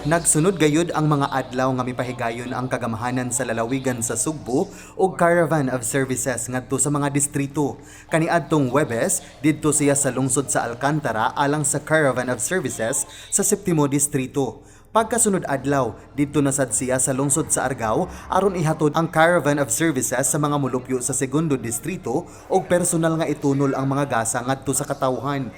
Nagsunod gayud ang mga adlaw nga mipahigayon ang kagamhanan sa lalawigan sa Sugbo og Caravan of Services ngadto sa mga distrito. Kaniadtong Huwebes, didto siya sa lungsod sa Alcantara alang sa Caravan of Services sa Septimo Distrito. Pagkasunod adlaw, didto na sad siya sa lungsod sa Argao aron ihatod ang Caravan of Services sa mga mulupyo sa Segundo Distrito og personal nga itunol ang mga gasa ngadto sa katawhan.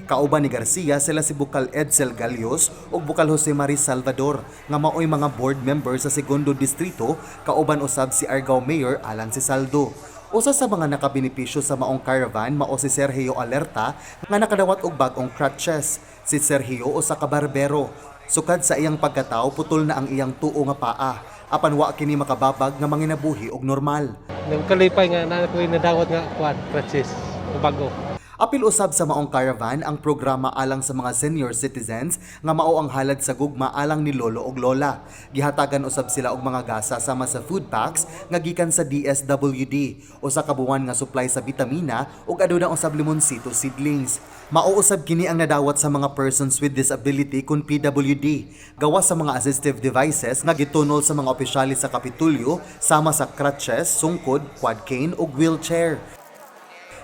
Kauban ni Garcia sila si Bukal Edsel Galios ug Bukal Jose Marie Salvador nga maoy mga board member sa Segundo Distrito, kauban usab si Argao Mayor Alan Sisaldo. Usa sa mga nakabenepisyo sa maong caravan mao si Sergio Alerta nga nakadawat og bag-ong crutches. Si Sergio usa ka barbero. Sukad sa iyang pagkatawo, putol na ang iyang tuo nga paa. Apan wa kini makababag nga manginabuhi og normal. Nagkalipay nga na ako'y nadawat nga kuan, crutches, bago. Apil usab sa maong caravan ang programa alang sa mga senior citizens nga mao ang Halad sa Gugma alang ni Lolo ug Lola. Gihatagan usab sila og mga gasa sama sa food packs nga gikan sa DSWD, usa ka buwan nga supply sa bitamina ug aduna usab limoncito seedlings. Mao usab kini ang nadawat sa mga persons with disability kun PWD, gawas sa mga assistive devices nga gitunol sa mga opisyalis sa Kapitulyo sama sa crutches, sungkod, quad cane ug wheelchair.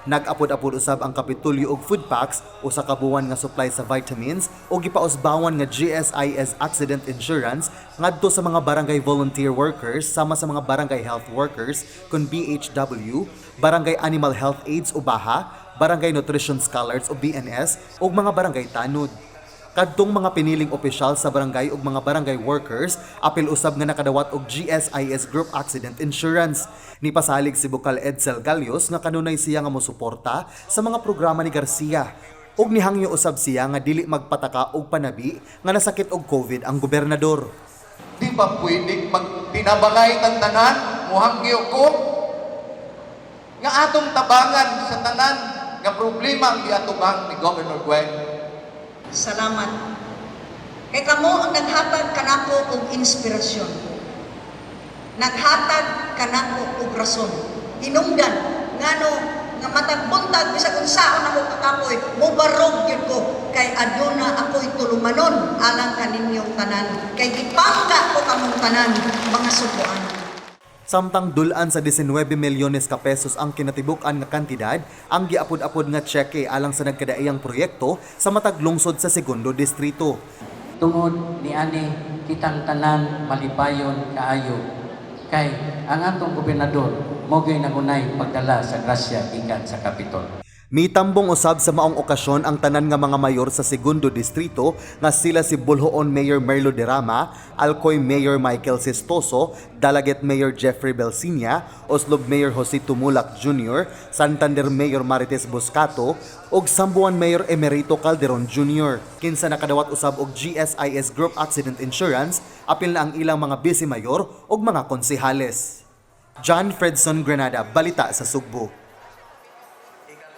Nag-apod-apod usab ang Kapitulyo og food packs, usa ka buwan nga supply sa vitamins ug gipausbawan nga GSIS accident insurance ngadto sa mga barangay volunteer workers sama sa mga barangay health workers kun BHW, barangay animal health aides o BAHA, barangay nutrition scholars o BNS ug mga barangay tanod. Kadtong mga piniling opisyal sa barangay ug mga barangay workers, apil usab nga nakadawat og GSIS Group Accident Insurance. Nipasalig si Bukal Edsel Galios nga kanunay siya nga mosuporta sa mga programa ni Garcia. Ug nihangyo usab siya nga dili magpataka og panabi nga nasakit og COVID ang gobernador. Di ba pwede magtinabangay tang tanan, muhangyo ko, nga atong tabangan sa tanan nga problema ang giatubang ni Governor Gwen? Salamat. Kay kamo ang naghatag kanako og inspirasyon. Naghatag kanako og rason. Hinungdan ngano nga matag buntag, bisag unsaon ako kakapoy, mobarog gyud ko kay aduna ako'y tulumanon alang kaninyong tanan. Kay gipangga ko kamong tanan, mga Sugboanon. Samtang dulan sa 19 milyones ka pesos ang kinatibuk-an nga kantidad ang giapod-apod nga tseke alang sa nagkadaiyang proyekto sa matag lungsod sa Segundo Distrito. Tungod ni ani, kitang tanan malipayon kaayo kay ang atong gobernador mao gyud nangunay pagdala sa grasya gikan sa Capitol. Mitambong usab sa maong okasyon ang tanan nga mga mayor sa Segundo Distrito nga sila si Boljoon Mayor Merlo Derama, Alcoy Mayor Michael Sestoso, Dalaguete Mayor Jeffrey Belsinia, Oslob Mayor Jose Tumulak Jr., Santander Mayor Marites Boscato, ug Samboan Mayor Emerito Calderon Jr. Kinsa nakadawat usab og GSIS Group Accident Insurance, apil na ang ilang mga vice mayor ug mga konsehales. John Fredson Granada, Balita sa Sugbo.